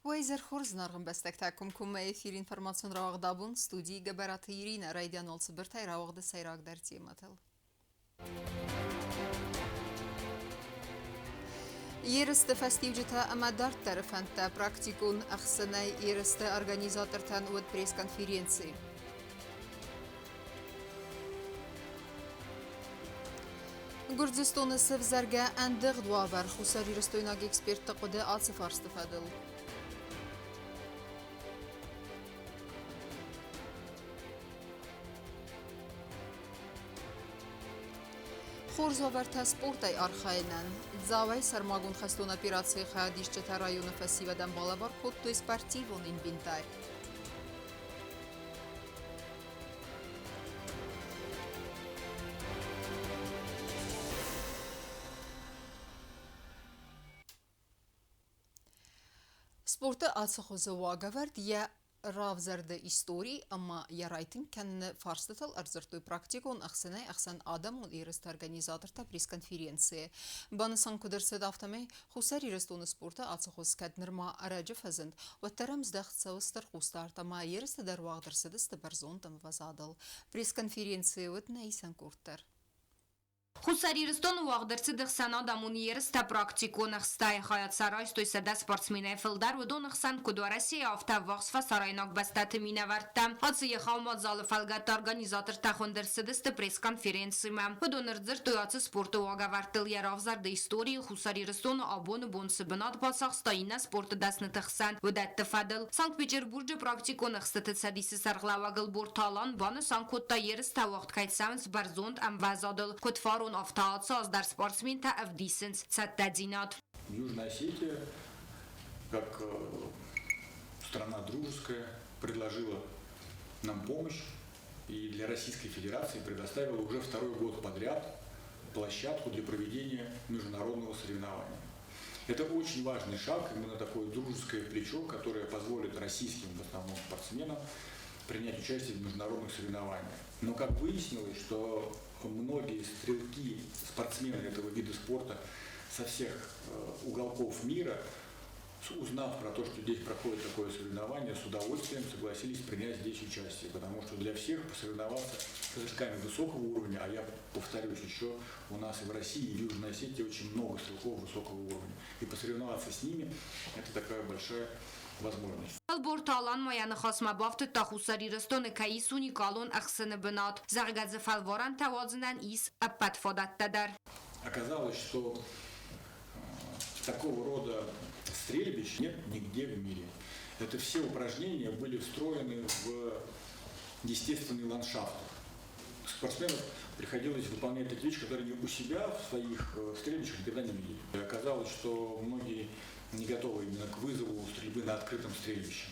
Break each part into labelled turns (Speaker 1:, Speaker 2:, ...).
Speaker 1: Уӕ изӕр хорз, зынаргъ ӕмбӕстӕгтӕ! Комкоммӕ эфир информацион рауагъд абон студийы Гӕбӕраты Иринӕ райдиан уал цыбыртӕй рауагъды сӕйрагдӕр темӕтыл. Ерысты фӕстиуджытӕ ӕмӕ дарддӕры фӕндтӕ практикон ӕхсӕнӕй ерысты организатортӕн уыд пресс-конференци. Гуырдзыстоны сӕвзӕргӕ ӕндыгъд уавӕр хуссарирыстойнаг экспертты хъуыды ацы фарсты фӕдыл. Хорз уавӕртӕ спортӕй архайынӕн. Дзауӕй сӕрмагонд хӕстон операцийы хайадисджытӕ районы фӕсивӕдӕн балӕвар кодтой спортивон инвентарь. Спорты ацы хуызы уагӕвӕрд йӕ равзӕрды истори ӕмӕ йӕ райтынг кӕныны фарстытыл ӕрдзырдтой практикон ӕхсӕнӕй ӕхсӕнадӕмон ерысты организатортӕ пресс-конференцийы. Банысан куыд ӕрцыд, афтӕмӕй Хуссар Ирыстоны спорты ацы хуыз кӕд нырма ӕрӕджы фӕзынд, уӕддӕр ӕм здӕхт цӕуы стыр хъусдард ӕмӕ ерысты дӕр уагъд ӕрцыдысты бӕрзонд ӕмвӕзадыл. Пресс-конференцийы уыд нӕ исӕн къорд дӕр.
Speaker 2: Хуссар Ирыстоны уагъд ӕрцыд ӕхсӕнадӕмон ерыстӕ практикон ӕхстӕй. Хайад сӕ райстой 100 спортсменӕй фылдӕр, уыдоны хсӕн куыд Уӕрӕсейы, афтӕ ӕввахс фӕсарӕйнаг бӕстӕты минӕвӕрттӕ. Ацы егъау мадзалы фӕлгӕтты организатортӕ хуынд ӕрцыдысты пресс-конференцимӕ. Уыдон ӕрдзырдтой ацы спорты уагӕвӕрдтыл йӕ равзӕрды историйыл, Хуссар Ирыстоны абоны бон цы бынат бацахста иннӕ спорты дӕсныты хсӕн, уыдӕтты фӕдыл. Санкт-Петербурджы практикон ӕхстыты цӕдисы сӕргълӕууӕг Ӕлборты Алан банысан кодта, ерыстӕ уагъд кӕй цӕуынц бӕрзонд ӕмвӕзадыл, куыд фарон, афтӕ ацы аз дӕр спортсментӕ ӕвдисынц цӕттӕдзинад.
Speaker 3: Южная Осетия, как страна дружеская, предложила нам помощь и для Российской Федерации предоставила уже второй год подряд площадку для проведения международного соревнования. Это очень важный шаг, именно такое дружеское плечо, которое позволит российским в основном спортсменам принять участие в международных соревнованиях. Но как выяснилось, что многие стрелки, спортсмены этого вида спорта со всех уголков мира, узнав про то, что здесь проходит такое соревнование, с удовольствием согласились принять здесь участие, потому что для всех посоревноваться с стрелками высокого уровня, а я повторюсь, еще у нас и в России, и в Южной Осетии очень много стрелков высокого уровня, и посоревноваться с ними – это такая большая возможность.
Speaker 2: Ӕлборты Алан ма йӕ ныхасмӕ бафтыдта Хуссар Ирыстоны кӕй ис уникалон ӕхсыны бынат, зӕгъгӕ дзы фӕлварӕнтӕ уадзынӕн ис ӕппӕт фадӕттӕ дӕр.
Speaker 3: Оказалось, что такого рода стрельбищ нет нигде в мире. Это все упражнения были встроены в естественный ландшафт. Спортсменам приходилось выполнять такие вещи, которые они у себя в своих стрельбищах никогда не видели. И оказалось, что многие не готовы именно к вызову стрельбы на открытом стрельбище.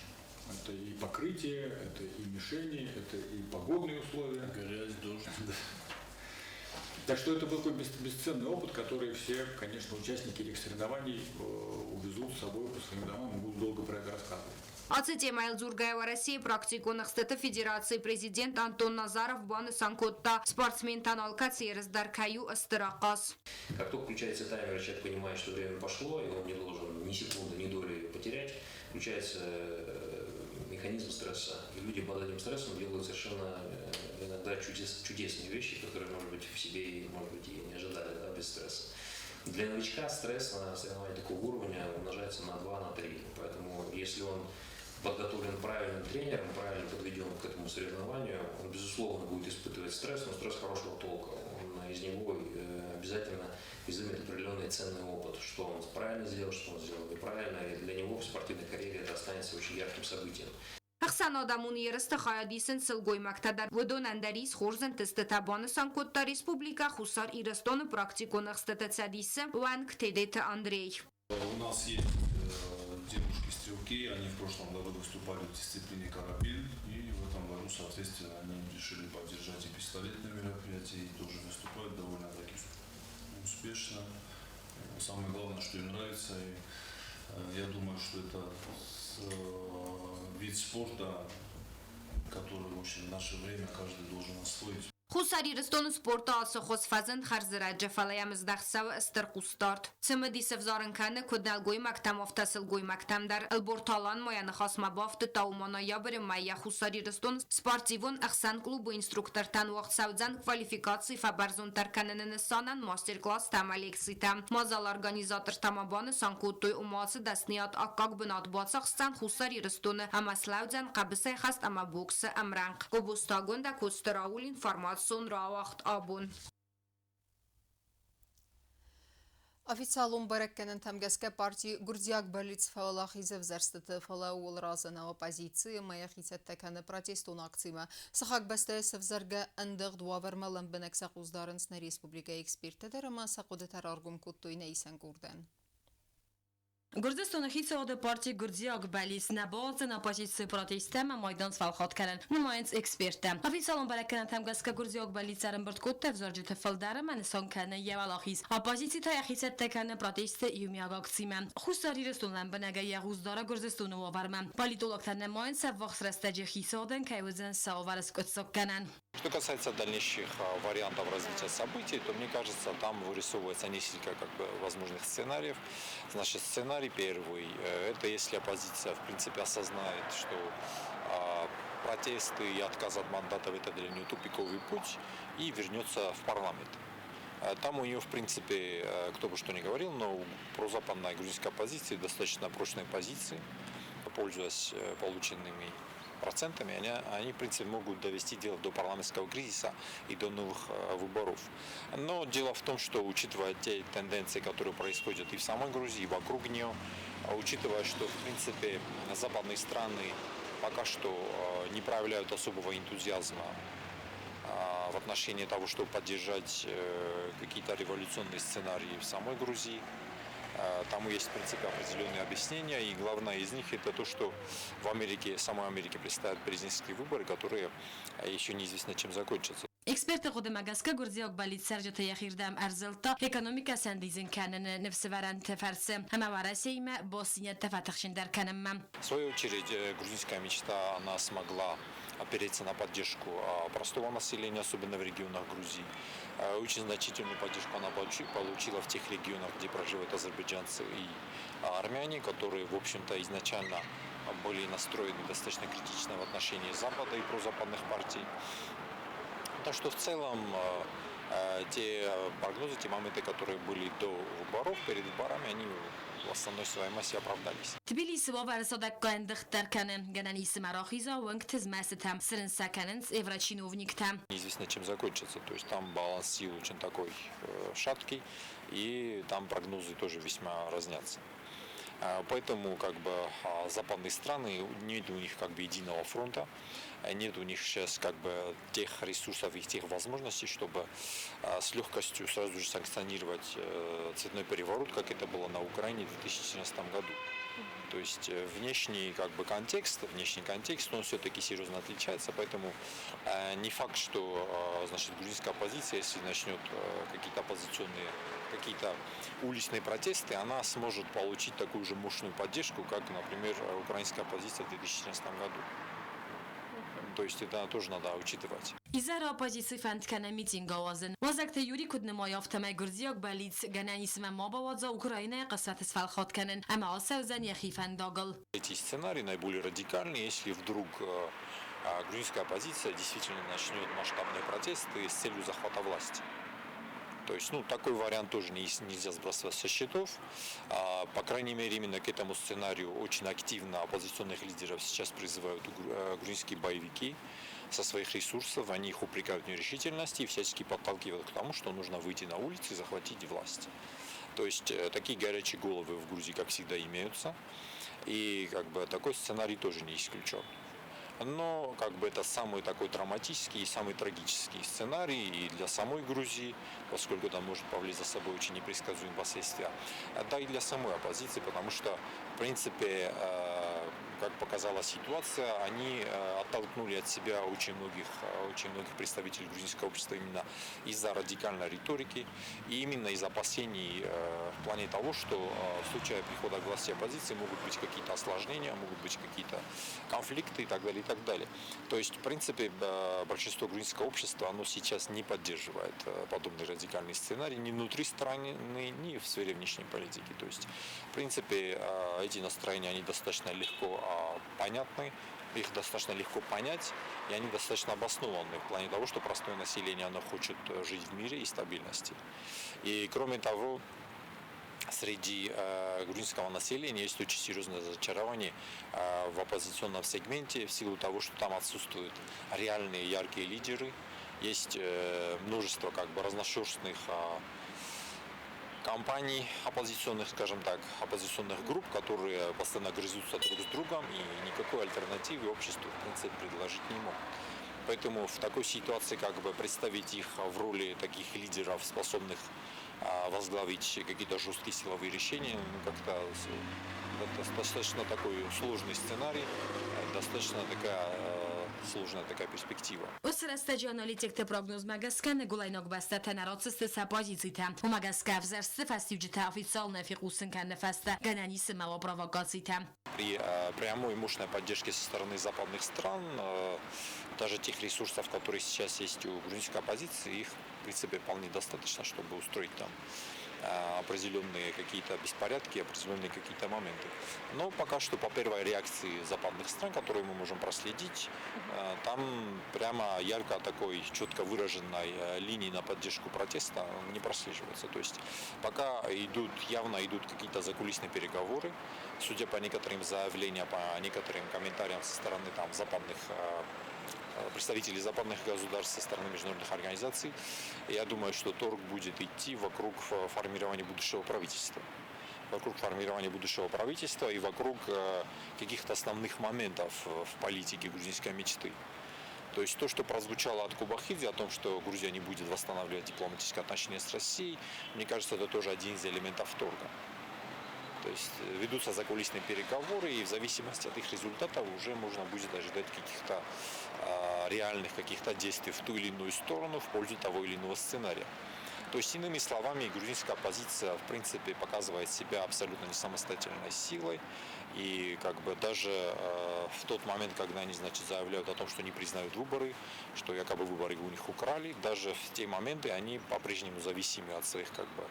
Speaker 3: Это и покрытие, это и мишени, это и погодные условия.
Speaker 4: Грязь, дождь.
Speaker 3: Да. Так что это был такой бесценный опыт, который все, конечно, участники этих соревнований увезут с собой по своим домам и будут долго про это рассказывать.
Speaker 2: Ацы темӕйыл дзургӕйӕ Уӕрӕсейы практикон ӕхстыты федерацийы президент Антон Назаров банысан кодта, спортсментӕн алкӕцы ерыс дӕр кӕй у стыр ахъаз.
Speaker 5: Как только включается таймер, человек понимает, что время пошло, и он не должен ни секунды, ни доли ее потерять, включается механизм стресса. И люди под этим стрессом делают совершенно иногда чудесные вещи, которые, может быть, в себе, может быть, и не ожидали, да, без стресса. Для новичка стресс на соревновании такого уровня умножается на 2, на 3. Поэтому если он подготовлен правильным тренером, правильно подведен к этому соревнованию, он, безусловно, будет испытывать стресс, но стресс хорошего толка. Он из него обязательно изымет определенный ценный опыт, что он правильно сделал, что он сделал неправильно, и для него в спортивной карьере это останется очень ярким событием.
Speaker 2: Ӕхсӕнадӕмон ерысты хайад исынц сылгоймӕгтӕ дӕр. Уыдонӕн дӕр ис хорз ӕнтыстытӕ, банысан кодта Республикӕ Хуссар Ирыстоны практикон ӕхстыты цӕдисы уӕнг Тедеты Андрей.
Speaker 4: У нас есть девушки-стрелки, они в прошлом году выступали в дисциплине карабин, и в этом году, соответственно, они решили поддержать и пистолетное мероприятие, и тоже выступают довольно-таки успешно. Самое главное, что им нравится, и я думаю, что это вид спорта, который, в общем, в наше время каждый должен освоить.
Speaker 2: Хуссар Ирыстоны спорты ацы хуыз фӕзынд хӕрзӕрӕджы, фӕлӕ йӕм здӕхт цӕуы стыр хъусдард. Цымыдис ӕвзарын кӕны куыд нӕлгоймӕгтӕм, афтӕ сылгоймӕгтӕм дӕр. Ӕлборты Алан ма йӕ ныхасмӕ бафтыдта, уымӕ ноябры мӕйӕ Хуссар Ирыстоны спортивон ӕхсӕнклубы инструктортӕн уагъд цӕудзӕн квалификаци фӕбӕрзонддӕр кӕныны нысанӕн мастер-класстӕ ӕмӕ лекцитӕ. Мадзалы организатортӕ ма банысан кодтой, ома ацы дӕсныйад аккаг бынат бацахсдзӕн Хуссар Ирыстоны ӕмӕ слӕудзӕн хъӕбысӕйхӕст ӕмӕ боксы ӕмрӕнхъ. Гобозтагонд Коцты Рауль информацион рауагъд абон.
Speaker 1: Официалон бӕрӕггӕнӕнтӕм гӕсгӕ парти Гуырдзиаг бӕллиц фӕуӕлахиз ӕвзӕрстыты, фӕлӕ ууыл разы нӕу оппозици ӕмӕ йӕхи цӕттӕ кӕны протестон акцимӕ. Сыхаг бӕстӕйы сӕвзӕргӕ ӕндыгъд уавӕрмӕ лӕмбынӕг сӕ хъус дарынц нӕ республикӕйы эксперттӕ дӕр ӕмӕ сӕ хъуыдытӕ раргом кодтой нӕ исӕн къордӕн.
Speaker 6: Гуырдзыстоны хицауады парти Гуырдзиаг бӕллиц нӕ бауадздзӕн оппозицийы протесттӕ ӕмӕ майдан сфӕлхатт кӕнын, нымайынц эксперттӕ. Официалон бӕрӕггӕнӕнтӕм гӕсгӕ Гуырдзиаг бӕллиц ӕрӕмбырд кодта ӕвзарджыты фылдӕр ӕмӕ нысан кӕны йӕ уӕлахиз. Оппозици та йӕхи цӕттӕ кӕны протесты иумиаг акцимӕ. Хуссар Ирыстон лӕмбынӕгӕй йӕ хъус дары Гуырдзыстоны уавӕрмӕ. Политологтӕ нымайынц, ӕввахс рӕстӕджы хицауадӕн кӕй уыдзӕн сӕ уавӕр скъуыддзаггӕнӕн.
Speaker 7: Что касается дальнейших вариантов развития событий, то, мне кажется, там вырисовывается несколько как бы возможных сценариев. Значит, сценарий первый – это если оппозиция, в принципе, осознает, что протесты и отказ от мандатов – это для нее тупиковый путь, и вернется в парламент. Там у нее, в принципе, кто бы что ни говорил, но у прозападной грузинской оппозиции достаточно прочные позиции, пользуясь полученными процентами, они, в принципе, могут довести дело до парламентского кризиса и до новых выборов. Но дело в том, что, учитывая те тенденции, которые происходят и в самой Грузии, и вокруг нее, учитывая, что, в принципе, западные страны пока что не проявляют особого энтузиазма в отношении того, чтобы поддержать какие-то революционные сценарии в самой Грузии, тому есть, в принципе, определенные объяснения, и главное из них это то, что в Америке, самой Америке предстоят президентские выборы, которые еще неизвестно чем закончатся.
Speaker 6: Экспертты хъуыдымӕ гӕсгӕ Гуырдзиаг бӕллиц цӕрджыты йӕхирдӕм ӕрзылдта экономикӕ сӕндидзын кӕныны ныфсӕвӕрӕнты фӕрцы ӕмӕ Уӕрӕсеимӕ бастдзинӕдтӕ фӕтыхджындӕр кӕнынмӕ.
Speaker 7: В свою очередь, грузинская мечта, она смогла опереться на поддержку простого населения, особенно в регионах Грузии. Очень значительную поддержку она получила в тех регионах, где проживают азербайджанцы и армяне, которые, в общем-то, изначально были настроены достаточно критично в отношении Запада и прозападных партий. Так что в целом те прогнозы, те моменты, которые были до выборов, перед выборами, они в основной своей массе оправдались.
Speaker 6: Тбилисы уавӕр цадӕггай ӕндыгъддӕр кӕны. Гӕнӕн ис ӕмӕ рахиза уӕнгты змӕстытӕм, цырен сӕ кӕнынц еврочиновниктӕ.
Speaker 7: Неизвестно, чем закончится. То есть там баланс сил очень такой шаткий, и там прогнозы тоже весьма разнятся. Поэтому как бы западные страны, нет у них как бы единого фронта, нет у них сейчас как бы тех ресурсов и тех возможностей, чтобы с легкостью сразу же санкционировать цветной переворот, как это было на Украине в 2014 году. То есть внешний как бы контекст, он все-таки серьезно отличается, поэтому не факт, что значит, грузинская оппозиция, если начнет какие-то оппозиционные, какие-то уличные протесты, она сможет получить такую же мощную поддержку, как, например, украинская оппозиция в 2014 году. То есть это тоже надо учитывать.
Speaker 6: Изӕры оппозици фӕнд кӕны митинг ауадзын. Уазӕгты Юри куыд нымайы, афтӕмӕй Гуырдзиаг бӕллиц гӕнӕн ис ӕмӕ ма бауадза Украинӕйы хъысмӕт сфӕлхатт кӕнын ӕмӕ ацӕудзӕн йӕхи фӕндагыл.
Speaker 7: Эти сценарии наиболее радикальные, если вдруг грузинская оппозиция действительно начнет масштабные протесты с целью захвата власти. То есть, ну, такой вариант тоже нельзя сбрасывать со счетов. По крайней мере, именно к этому сценарию очень активно оппозиционных лидеров сейчас призывают грузинские боевики со своих ресурсов. Они их упрекают в нерешительности и всячески подталкивают к тому, что нужно выйти на улицы и захватить власть. То есть такие горячие головы в Грузии, как всегда, имеются. И как бы такой сценарий тоже не исключен. Но как бы это самый такой травматический и самый трагический сценарий и для самой Грузии, поскольку там может повлечь за собой очень непредсказуемые последствия, да и для самой оппозиции, потому что, в принципе, как показала ситуация, они оттолкнули от себя очень многих представителей грузинского общества именно из-за радикальной риторики и именно из опасений в плане того, что в случае прихода к власти оппозиции могут быть какие-то осложнения, могут быть какие-то конфликты и так далее, и так далее. То есть, в принципе, большинство грузинского общества, оно сейчас не поддерживает подобный радикальный сценарий ни внутри страны, ни в сфере внешней политики. То есть, в принципе, эти настроения, они достаточно легко понятны, их достаточно легко понять, и они достаточно обоснованы в плане того, что простое население, оно хочет жить в мире и стабильности. И кроме того, среди грузинского населения есть очень серьезное разочарование в оппозиционном сегменте в силу того, что там отсутствуют реальные яркие лидеры, есть множество как бы разношерстных компаний оппозиционных, скажем так, оппозиционных групп, которые постоянно грызутся друг с другом и никакой альтернативы обществу, в принципе, предложить не могут. Поэтому в такой ситуации как бы представить их в роли таких лидеров, способных возглавить какие-то жесткие силовые решения, ну, как-то это достаточно такой сложный сценарий, достаточно такая сложная такая перспектива.
Speaker 6: Уыцы рӕстӕджы аналитикты прогнозмӕ гӕсгӕ ныгуылӕйнаг бӕстӕтӕ нӕ ратдзысты сӕ позицитӕ. Уымӕ гӕсгӕ ӕвзӕрсты фӕстиуджытӕ официалонӕй фехъусын кӕныны фӕстӕ гӕнӕн ис ӕмӕ уа провокацитӕ.
Speaker 7: При прямой мощной поддержке со стороны западных стран, даже тех ресурсов, которые сейчас есть у грузинской оппозиции, их, в принципе, вполне достаточно, чтобы устроить там определенные какие-то беспорядки, определенные какие-то моменты. Но пока что по первой реакции западных стран, которые мы можем проследить, там прямо ярко такой четко выраженной линии на поддержку протеста не прослеживается. То есть пока явно идут какие-то закулисные переговоры, судя по некоторым заявлениям, по некоторым комментариям со стороны там западных представителей западных государств, со стороны международных организаций, я думаю, что торг будет идти вокруг формирования будущего правительства. Вокруг формирования будущего правительства и вокруг каких-то основных моментов в политике грузинской мечты. То есть то, что прозвучало от Кобахидзе о том, что Грузия не будет восстанавливать дипломатические отношения с Россией, мне кажется, это тоже один из элементов торга. То есть ведутся закулисные переговоры, и в зависимости от их результатов уже можно будет ожидать каких-то реальных каких-то действий в ту или иную сторону в пользу того или иного сценария. То есть, иными словами, грузинская оппозиция, в принципе, показывает себя абсолютно не самостоятельной силой. И как бы даже в тот момент, когда они, значит, заявляют о том, что не признают выборы, что якобы выборы у них украли, даже в те моменты они по-прежнему зависимы от своих как бы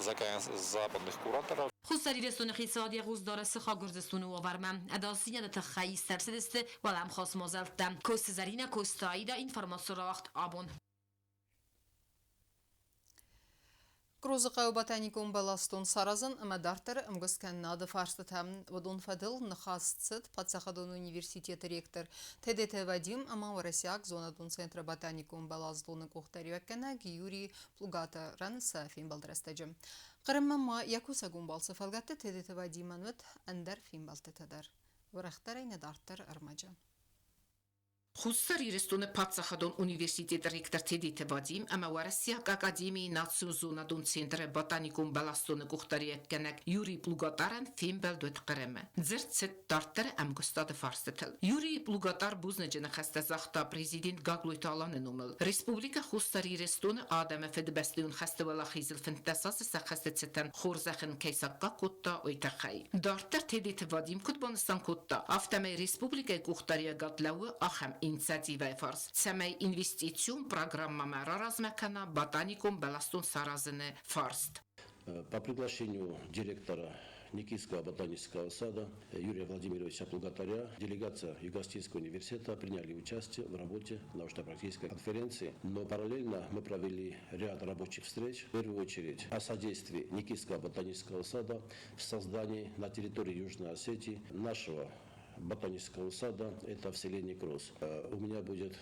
Speaker 7: западных кураторов.
Speaker 6: Хуссар Ирыстоны хицауад йӕ хъус дары сыхаг Гуырдзыстоны уавӕрмӕ. Ӕдасдзинады тыххӕй ист ӕрцыдысты уӕлӕмхас мадзӕлттӕ. Коцты Зӕринӕ, Коцты Аидӕ, информацион рауагъд Абон.
Speaker 1: Кърозы хъӕуы ботаникон бӕласдон саразын ӕмӕ дарддӕры ӕмгуысткӕнынады фарстытӕ. Уыдон фӕдыл ныхас цыд паддзахадон университеты ректор Тедеты Вадим ӕмӕ Уӕрӕсейаг зонадон центры ботаникон бӕласдоны къухдариуӕггӕнӕг Юрий Плугатарӕн сӕ фембӕлды рӕстӕджы. Хъырыммӕ ма йӕ кусӕгон балцы фӕлгӕтты Тедеты Вадимӕн уыд ӕндӕр фембӕлдтытӕ дӕр. Уӕрӕхдӕрӕй нӕ дарддӕр ӕрмӕджы.
Speaker 8: Хуссар Ирыстоны паддзахадон университеты ректор Тедеты Вадим ӕмӕ Уӕрӕсейаг академийы национ зонадон центры ботаникон бӕласдоны къухдариуӕггӕнӕг Юрий Плугатарӕн фембӕлд уыд Хъырымы. Дзырд цыд дарддӕры ӕмгуыстады фарстытыл. Юрий Плугатар бузныджы ныхӕстӕ загъта президент Гаглойты Аланы номыл. Республикӕ Хуссар Ирыстоны адӕмы Фыдыбӕстӕйон хӕсты уӕлахизыл 15 азы сӕххӕсты цытӕн хорзӕх ын кӕй саккаг кодта, уый тыххӕй. Дарддӕр Тедеты Вадим куыд банысан кодта, афтӕмӕй республикӕйы къухдариуӕгад лӕууы ахӕм инициативӕйы фарс, цӕмӕй инвестицион программӕмӕ раразмӕ кӕна ботаникон бӕласдон саразыны фарст.
Speaker 9: По приглашению директора Никитского ботанического сада Юрия Владимировича Плугатаря делегация Юго-Осетинского университета приняли участие в работе научно-практической конференции. Но параллельно мы провели ряд рабочих встреч, в первую очередь о содействии Никитского ботанического сада в создании на территории Южной Осетии нашего ботанического сада, это в селении Кроз. У меня будет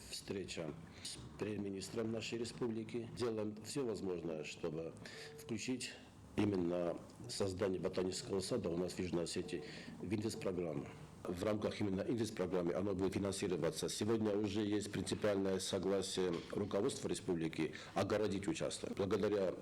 Speaker 9: встреча с премьер-министром нашей республики. Делаем все возможное, чтобы включить именно создание ботанического сада у нас в Южной Осетии в инвестпрограмму. В рамках именно инвестпрограммы оно будет финансироваться. Сегодня уже есть принципиальное согласие руководства республики огородить участок. Благодаря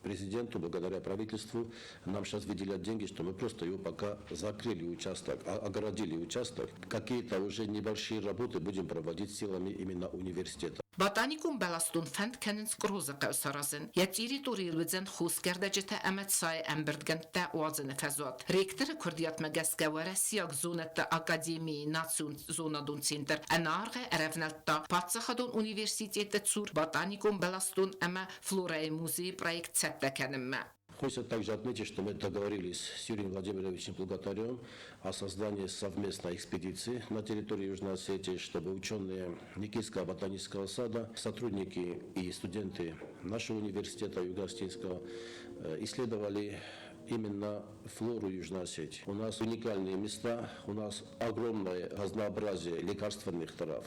Speaker 9: президенту, благодаря правительству нам сейчас выделят деньги, что мы просто его пока закрыли участок, огородили участок. Какие-то уже небольшие работы будем проводить силами именно университета.
Speaker 8: Ботаникон бӕласдон фӕнд кӕнынц Кърозы хъӕу саразын. Йӕ территорийыл уыдзӕн хосгӕрдӕджытӕ ӕмӕ цайы ӕмбырдгӕндтӕ уадзыны фӕзуат. Ректоры куырдиатмӕ гӕсгӕ Уӕрӕсейаг зонӕдты академийы национ зонадон центр ӕнӕаргъӕй ӕрӕвнӕлдта паддзахадон университеты цур ботаникон бӕласдон ӕмӕ флорӕйы музейы проект цӕттӕ кӕнынмӕ.
Speaker 9: Хочется также отметить, что мы договорились с Юрием Владимировичем Плуготарем о создании совместной экспедиции на территории Южной Осетии, чтобы ученые Никитского ботанического сада, сотрудники и студенты нашего университета Юго-Осетинского исследовали именно флору Южной Осетии. У нас уникальные места, у нас огромное разнообразие лекарственных трав.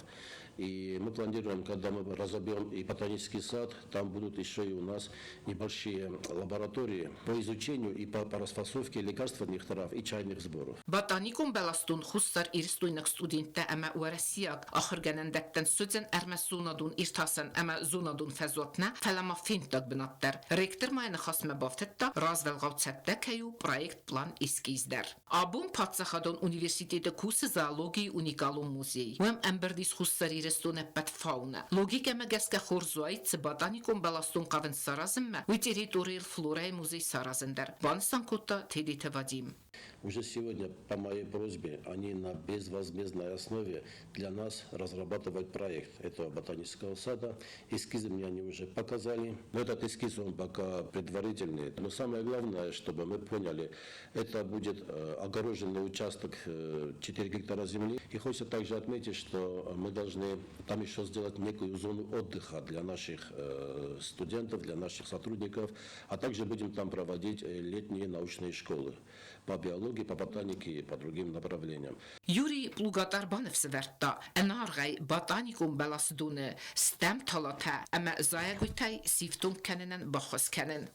Speaker 9: И мы планируем, когда мы разобьем и ботанический сад, там будут еще и у нас небольшие лаборатории по изучению и по расфасовке лекарственных трав и чайных сборов.
Speaker 8: Ботаникон бӕласдон Хуссар Ирыстойнаг студенттӕ ӕмӕ уӕрӕсейаг ахуыргӕнӕндӕттӕн суыдзӕн ӕрмӕст зонадон иртасӕн ӕмӕ зонадон фӕзуат нӕ, фӕлӕ ма фенддаг бынат дӕр. Ректор ма йӕ ныхасмӕ бафтыдта, развӕлгъау цӕттӕ кӕй у проект план-эскиз дӕр. Абон паддзахадон университеты кусы зоологийы уникалон музей. Уым ӕмбырд ис Хуссар Ирыстоны ӕппӕт фаунӕ. Логикӕмӕ гӕсгӕ хорз уаид, цы ботаникон бӕласдон хъавынц саразынмӕ, уый территорийыл флорӕйы музей саразын дӕр, банысан кодта Тедеты Вадим.
Speaker 9: Уже сегодня по моей просьбе они на безвозмездной основе для нас разрабатывают проект этого ботанического сада. Эскизы мне они уже показали. Но этот эскиз, он пока предварительный. Но самое главное, чтобы мы поняли, это будет огороженный участок 4 гектара земли. И хочется также отметить, что мы должны там еще сделать некую зону отдыха для наших студентов, для наших сотрудников, а также будем там проводить летние научные школы по биологии, по ботанике и по другим направлениям.
Speaker 8: Юрий Плугатар баныфсӕвӕрдта, ӕнӕаргъӕй ботаникон бӕласдоны стӕм талатӕ ӕмӕ зайӕгойтӕй сифтонг кӕнынӕн баххуыс кӕнын.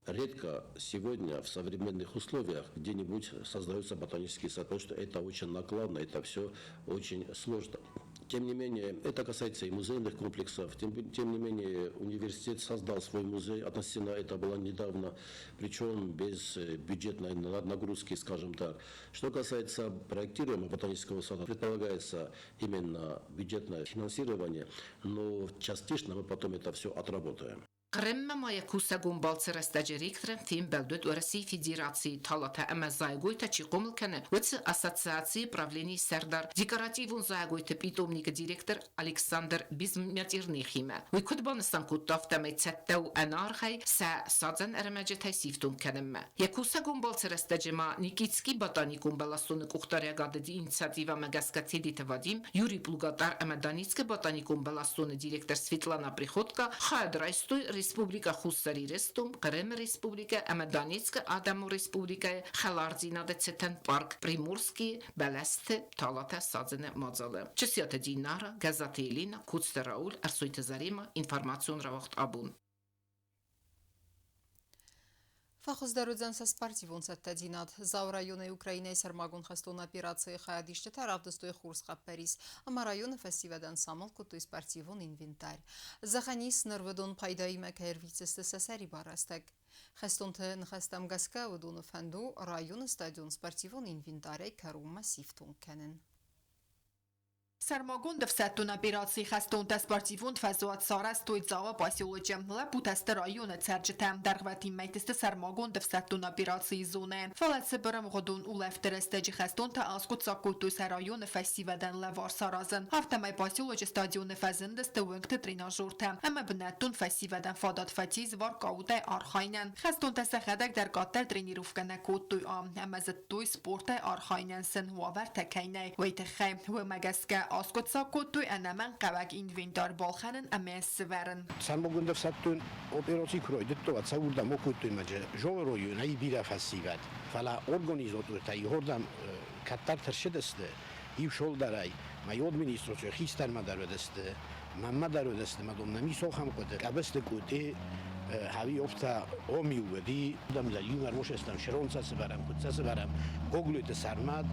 Speaker 9: Редко сегодня в современных условиях где-нибудь создается ботанический сад, потому что это очень накладно, это все очень сложно. Тем не менее, это касается и музейных комплексов, тем не менее, университет создал свой музей, относительно это было недавно, причем без бюджетной нагрузки, скажем так. Что касается проектируемого ботанического сада, предполагается именно бюджетное финансирование, но частично мы потом это все отработаем.
Speaker 8: Хъырыммӕ ма йӕ кусӕгон балцы рӕстӕджы ректорӕн фембӕлд уыд Уӕрӕсейы Федерацийы талатӕ ӕмӕ зайӕгойтӕ чи хъомыл кӕны, уыцы ассоциацийы правленийы сӕрдар, декоративон зайӕгойты питомникы директор Александр Безмятерныхимӕ. Уый куыд банысан кодта, афтӕмӕй цӕттӕ у ӕнӕаргъӕй сӕ садзӕн ӕрмӕджытӕй сифтонг кӕнынмӕ. Йӕ кусӕгон балцы рӕстӕджы ма Никитский ботаникон бӕласдоны къухдариӕгады инициативӕмӕ гӕсгӕ Тедеты Вадим, Юрий Плугатар ӕмӕ Донецкы ботаникон бӕласдоны директор Светлана Приходько хайад райстой Республикӕ Хуссар Ирыстон, Хъырымы Республикӕ ӕмӕ Донецкы Адӕмон Республикӕйы хӕлардзинады цытӕн парк Приморскийы бӕлӕсты талатӕ садзыны мадзалы. Чысиаты Динара, Гӕззаты Елена, Коцты Рауль, Ӕрсойты Заремӕ, информацион рауагъд абон.
Speaker 1: Фӕхуыздӕр уыдзӕн сӕ спортивон цӕттӕдзинад. Дзауы районӕй Украинӕйы сӕрмагонд хӕстон операцийы хайадисджытӕ равдыстой хорз хъӕппӕрис ӕмӕ районы фӕсивӕдӕн самал кодтой спортивон инвентарь. Зӕгъӕн ис, ныр уыдон пайдаимӕ кӕй ӕрвитдзысты сӕ сӕрибар рӕстӕг. Хӕстонты ныхӕстӕм гӕсгӕ уыдоны фӕнд у районы стадион спортивон инвентарӕй кӕронмӕ сифтонг кӕнын.
Speaker 10: Сӕрмагонд ӕфсӕддон операцийы хӕстонтӕ спортивон фӕзуат сарӕзтой Дзауы поселочы. Лӕппутӕ сты районы цӕрджытӕ. Дӕргъвӕтин мӕйты сты сӕрмагонд ӕфсӕддон операцийы зонӕйы. Фӕлӕ цыбыр ӕмгъуыдон улӕфты рӕстӕджы хӕстонтӕ аскъуыддзаг кодтой сӕ районы фӕсивӕдӕн лӕвар саразын. Афтӕмӕй поселочы стадионы фӕзындысты уынгты тренажертӕ ӕмӕ бынӕттон фӕсивӕдӕн фадат фӕцис воркаутӕй архайынӕн. Хӕстонтӕ сӕхӕдӕг дӕр къаддӕр тренировкӕ нӕ кодтой ам ӕмӕ зыдтой спортӕй архайынӕн сын уавӕртӕ кӕй нӕй, уый тыххӕй. Уымӕ гӕсгӕ аскъуыддзаг кодтой ӕнӕмӕнгхъӕуӕг инвентарь балхӕнын ӕмӕ сывӕрын.
Speaker 11: Сӕрмагонд ӕфсӕддон операци куы райдыдта, уӕд сӕ уырдӕм акодтой мӕ зоны нӕй бирӕ фӕсивӕд. Фӕлӕ организатортӕ ихордӕм кӕддӕр тӕрсыдысты, иу солдарӕй, мӕ администрацийы хистӕрмӕ дӕр уыдысты, мӕнмӕ дӕр уыдысты, мӕ дон нӕм исохӕм хъуыды. Къӕбысты къуыти хави опта оми уыди, дам за юмор мошестам широнца сывӕрӕм, куыдца сывӕрӕм, Гоглойты Сӕрмӕт,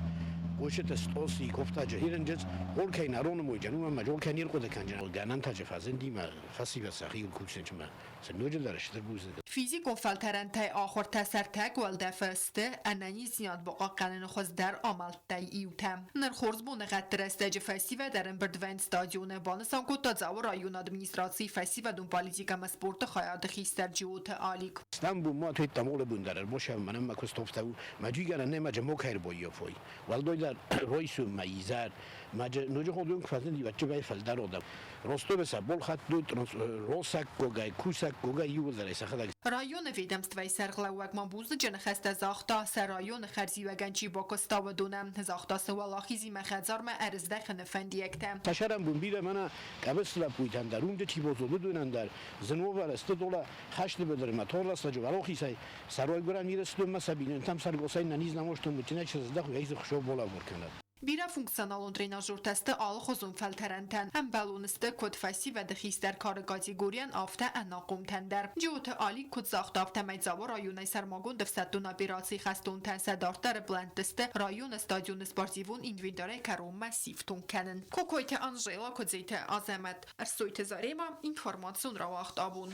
Speaker 11: Хъусыты Стъоси, Кофтаджы Хирынджыц, Олкӕй нароны мойджан, уымӕн ма Олкӕй не рхъуыды кӕнджын. Гӕнӕнтаджы фӕзындимӕ фӕсивӕд сӕхиуыл кусынчмӕ сын ноджыдӕр стыр бузныг.
Speaker 10: Физикон фӕлтӕрӕнтӕй ахуыртӕ сӕртӕг уӕлдӕфы сты ӕнӕниздзинад бахъахъхъӕныны хуыздӕр амӕлттӕй иутӕ. Ныр хорз боныгъӕдты рӕстӕджы фӕсивӕд ӕрӕмбырд вӕййынц стадионы, банысан кодта Дзауы районы администрацийы фӕсивӕдон политикӕ ӕмӕ спорты хайады хистӕр Джиоты Алик.
Speaker 11: Стамбул ма туйдта молы бундӕр ӕрбосӕв мӕнӕн мӕ куыст офтӕу, мӕ джигӕнӕн не мӕ джемокӕй ӕрбоййафой. Уӕлдайдӕр ройсун мӕ изӕр, мӕ ноджы ходун куы фӕзынди, уӕд фӕлдӕр одӕм. Ростовы сӕ болхаттой росӕггогӕй, кусӕггогӕй иууылдӕрӕй сӕхӕдӕг.
Speaker 10: Районы ведомствӕйы сӕргълӕууӕг ма бузныджы ныхӕстӕ загъта, сӕ районы хӕрзиуӕгӕн чи бакуыста, уыдонӕн. Загъта сӕ уӕлахизимӕ хӕдзармӕ ӕрыздӕхыны фӕндиӕгтӕ.
Speaker 11: Тӕсӕрӕн бон бирӕ мӕнӕ къӕбыс лӕппуйтӕн дӕр, уым чи бозо, уыдонӕн дӕр зын уавӕры сты дола хӕсты быдырмӕ, торласӕджы уӕлахизӕй сӕ райгуырӕн Ирыстонмӕ сӕ бинонтӕм сӕргосӕй нӕниз намозтон мытынӕй чи сыздӕх, уый дзы хуыцау болагур кӕнӕд.
Speaker 10: Бирӕфункционалон тренажертӕ сты алыхуызон фӕлтӕрӕнтӕн. Ӕмбӕлон сты куыд фӕсивӕды хистӕр кары категорийӕн, афтӕ ӕнахъомтӕн дӕр. Джиоты Алик куыд загъта, афтӕмӕй Дзауы районӕй сӕрмагонд ӕфсӕддон операцийы хӕстонтӕн сӕ дарддӕры плӕнтты сты районы стадионы спортивон инвентарӕй кӕронмӕ сифтонг кӕнын. Кокойты Анжела, Куыдзиты Азӕмӕт, Ӕрсойты Заремӕ, информацион рауагъд абон.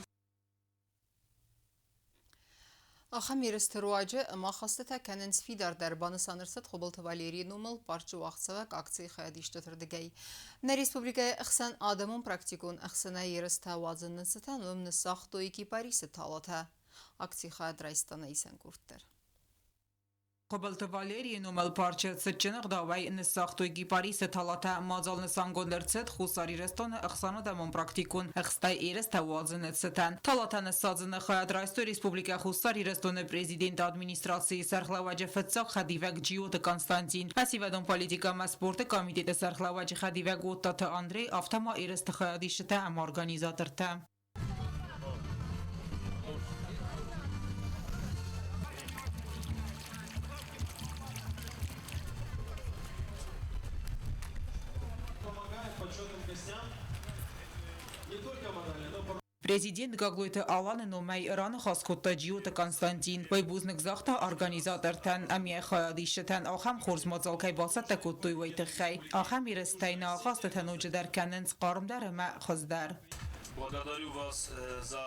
Speaker 1: Ахӕм ерысты руаджы ӕмахастытӕ кӕнынц фидардӕр, банысан ӕрцыд Хуыбылты Валерийы номыл парчы уагъдцӕуӕг акцийы хайадисджыты рдыгӕй. Нӕ республикӕйы ӕхсӕн адӕмон практикон ӕхсӕнӕй ерыстӕ уадзыны цытӕн уым ныссагътой кипарисы талатӕ. Акцийы хайад райста нӕ исӕн къорд дӕр.
Speaker 12: Хуыбылты Валерийы номыл парчы цытджын ӕгъдауӕй ныссагътой кипарисы талатӕ. Мадзал нысангонд ӕрцыд Хуссар Ирыстоны ӕхсӕнадӕмон практикон ӕхстӕй ерыстӕ уадзыны цытӕн. Талатӕ ныссадзыны хайад райстой Республикӕ Хуссар Ирыстоны президенты администрацийы сӕргълӕууӕджы фыццаг хӕдивӕг Джиоты Константин, фӕсивӕдон политикӕ ӕмӕ спорты комитеты сӕргълӕууӕджы хӕдивӕг Оттаты Андрей, афтӕ ма ерысты хайадисджытӕ ӕмӕ организатортӕ.
Speaker 13: Помогает почетным гостям не только морально, но
Speaker 12: Президент Гаглойты Аланы номӕй раныхас кодта Джиоты Константин. Уый бузныг загъта организатортӕн ӕмӕ хайадисджытӕн ахӕм хорз мадзал кӕй бацӕттӕ кодтой, уый тыххӕй. Ахӕм ерыстӕй нӕ ахастытӕ ноджыдӕр кӕнынц хъармдӕр ӕмӕ хуыздӕр.
Speaker 13: Благодарю вас за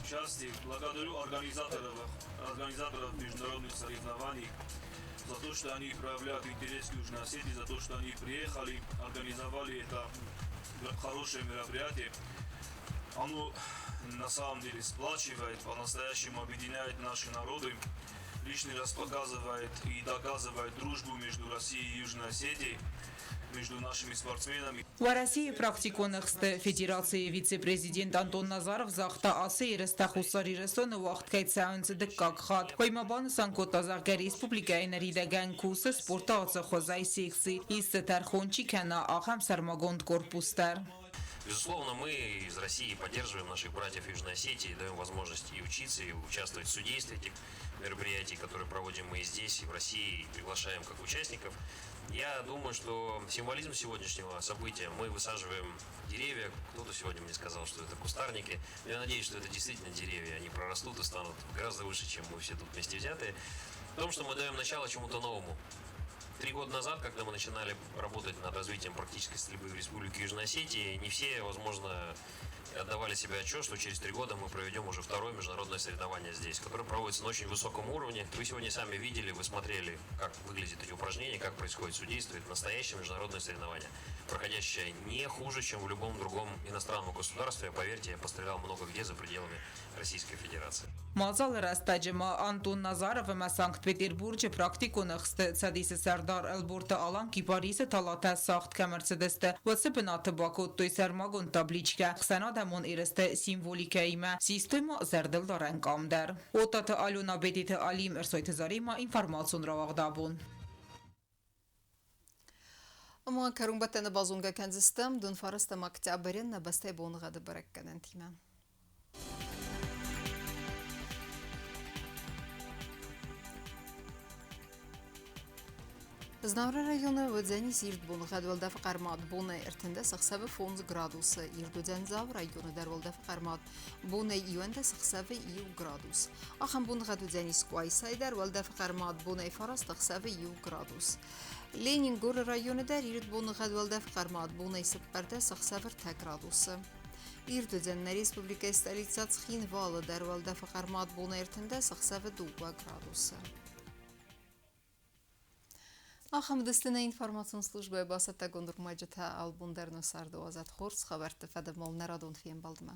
Speaker 13: участие, благодарю организаторов международных соревнований за то, что они проявляют интерес к Южной Осетии, за то, что они приехали, организовали это хорошее мероприятие. Оно на самом деле сплачивает, по-настоящему объединяет наши народы, лишний раз показывает и доказывает дружбу между Россией и Южной Осетией, между нашими спортсменами.
Speaker 12: Уӕрӕсейы практикон ӕхсты федерацийы вице-президент Антон Назаров загъта, ацы ерыстӕ Хуссар Ирыстоны уагъд кӕй цӕуынц дыккаг хатт. Уый ма банысан кодта, зӕгъгӕ, республикӕйы ныридӕгӕн кусы спорты ацы хуызӕй секци, ис дзы тӕрхон чи кӕна, ахӕм сӕрмагонд корпус дӕр.
Speaker 5: Безусловно, мы из России поддерживаем наших братьев Южной Осетии, даем возможность и учиться, и участвовать в судействе этих мероприятий, которые проводим мы и здесь, и в России, и приглашаем как участников. Я думаю, что символизм сегодняшнего события, мы высаживаем деревья, кто-то сегодня мне сказал, что это кустарники, но я надеюсь, что это действительно деревья, они прорастут и станут гораздо выше, чем мы все тут вместе взятые, в том, что мы даем начало чему-то новому. 3 года назад, когда мы начинали работать над развитием практической стрельбы в Республике Южная Осетия, не все, возможно, отдавали себе отчет, что через 3 года мы проведем уже второе международное соревнование здесь, которое проводится на очень высоком уровне. Вы сегодня сами видели, вы смотрели, как выглядят эти упражнения, как происходит судейство. Это настоящее международное соревнование, проходящее не хуже, чем в любом другом иностранном государстве. Поверьте, я пострелял много где за пределами Российской Федерации.
Speaker 12: Мадзалы рӕстӕджы ма Антон Назаров ӕмӕ Санкт-Петербурджы практикон ӕхсты Цӕдисы сӕрдар Ӕлборты Алан кипарисы талатӕ сагъд кӕм ӕрцыдысты, уыцы бынаты бакодтой сӕрмагонд табличкӕ ӕхсӕнадӕмон ерысты символикӕимӕ, систой ма зӕрдылдарӕн къам дӕр. Оттаты Алена, Бететы Алим, Ӕрсойты Заремӕ, информацион рауагъд абон.
Speaker 1: Ӕмӕ кӕронбӕттӕны базонгӕ кӕндзыстӕм дын фарӕстӕм октябры нӕ бӕстӕйы боныгъӕды бӕрӕггӕнӕнтимӕ. Знауыры районы уыдзӕнис ирд боныгъӕд уӕлдӕфы хъӕрмад бонӕй 35 градусы. Ирд уыдзӕн Дзауы районы дӕр уӕлдӕфы хъӕрмад бонӕй 21 градус. Ахӕм боныгъӕд уыдзӕнис Къуайсайы дӕр уӕлдӕфы хъӕрмад бонӕй 9 градус. Ленингоры районы дӕр ирд боныгъӕд уӕлдӕфы хъӕрмад бонӕй 43 градусы. Ирд уыдзӕн нӕ республикӕйы столицӕ Цхинвалы дӕр, уӕлдӕфы хъӕрмад бон 13 ӕхсӕвы 2 градусы. Ахӕм уыдысты нӕ информацион службӕйы бацӕттӕгонд ӕрмӕджытӕ. Албон дӕр нӕ царды уадзӕд хорз хабӕртты фӕдыл нӕ радон фембӕлдмӕ.